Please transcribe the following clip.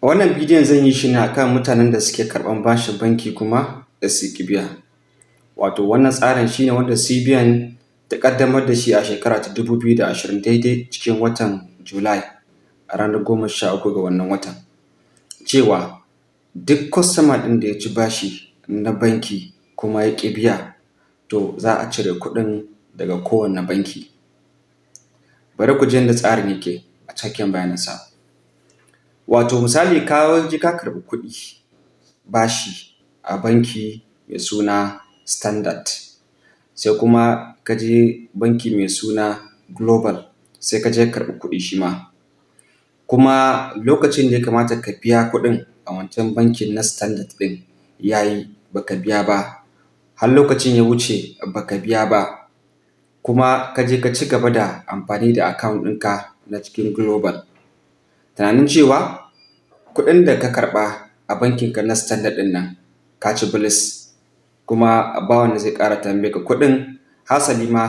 Wannan bidiyon zan yi shi ne akan mutanen da suke karɓan bashin banki kuma da su ƙi biya. Wato wannan tsarin shi ne wanda CBN ta ƙaddamar da shi a shekara ta 2020 daidai cikin watan July, a ranar 13 ga wannan watan, cewa duk customer ɗin da ya ci bashi na banki kuma ya ƙi biya, to za a cire kuɗin daga kowane banki. Bari ku ji yadda tsarin yake a cikakken bayaninsa. Wato misali, ka je ka karɓi kuɗi bashi a banki mai suna Standard, sai kuma ka je banki mai suna Global, sai ka je ka karɓi kuɗi shi ma. Kuma lokacin da ya kamata ka biya kuɗin a wancan bankin na Standard ɗin ya yi, ba ka biya ba, har lokacin ya wuce ba ka biya ba, kuma ka je ka cigaba da amfani da account ɗinka na cikin Global, tunanin cewa kuɗin da ka karɓa a bankinka na Standard ɗin nan ka ci bilis, kuma ba wanda zai ƙara tambayarka kuɗin, hasali ma.